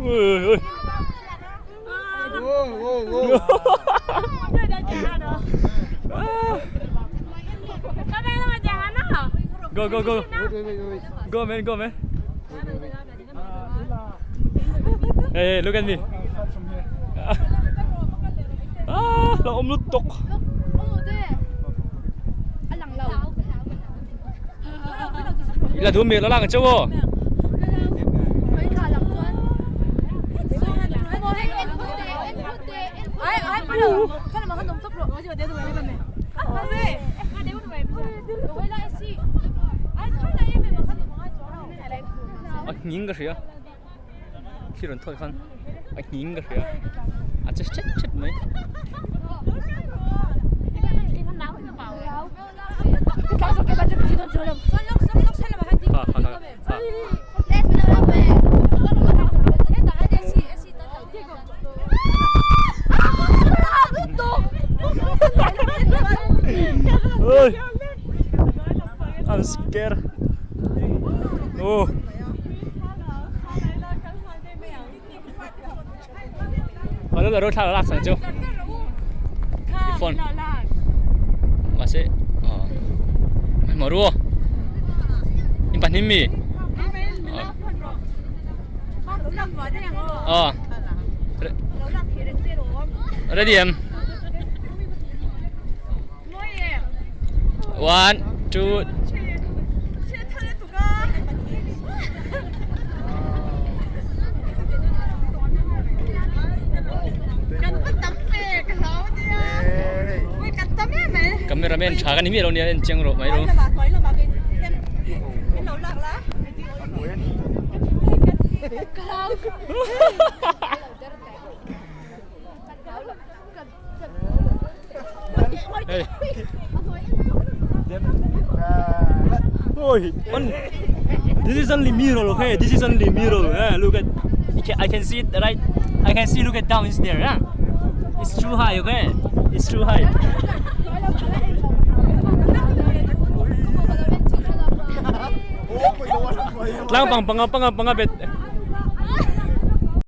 Ui ui. Go go go. Go man, go man. Hey, hey, look at me. Ah, la om lut tok. La du mi la lang chau o. A nghing ka hria thil rawn thawih khan a nghing ka hria a che chet chet mai. Ha ha ha ha. Oi. I'm scared. Oh. Ano la ro thla lak sang chu. Phone. Ma se. Oh. Mo ru. In pan him mi. Oh. Ready em? One, two. Cameraman tha kan ni mi lo nia en chiang rawh mai ru. Hey. Oi, on. This is only mirror, okay? This is only mirror. Yeah, look at. You can, I can see it right. I can see. Look at down is there. Yeah? It's too high, okay? It's too high. Tlang pang panga panga panga bet.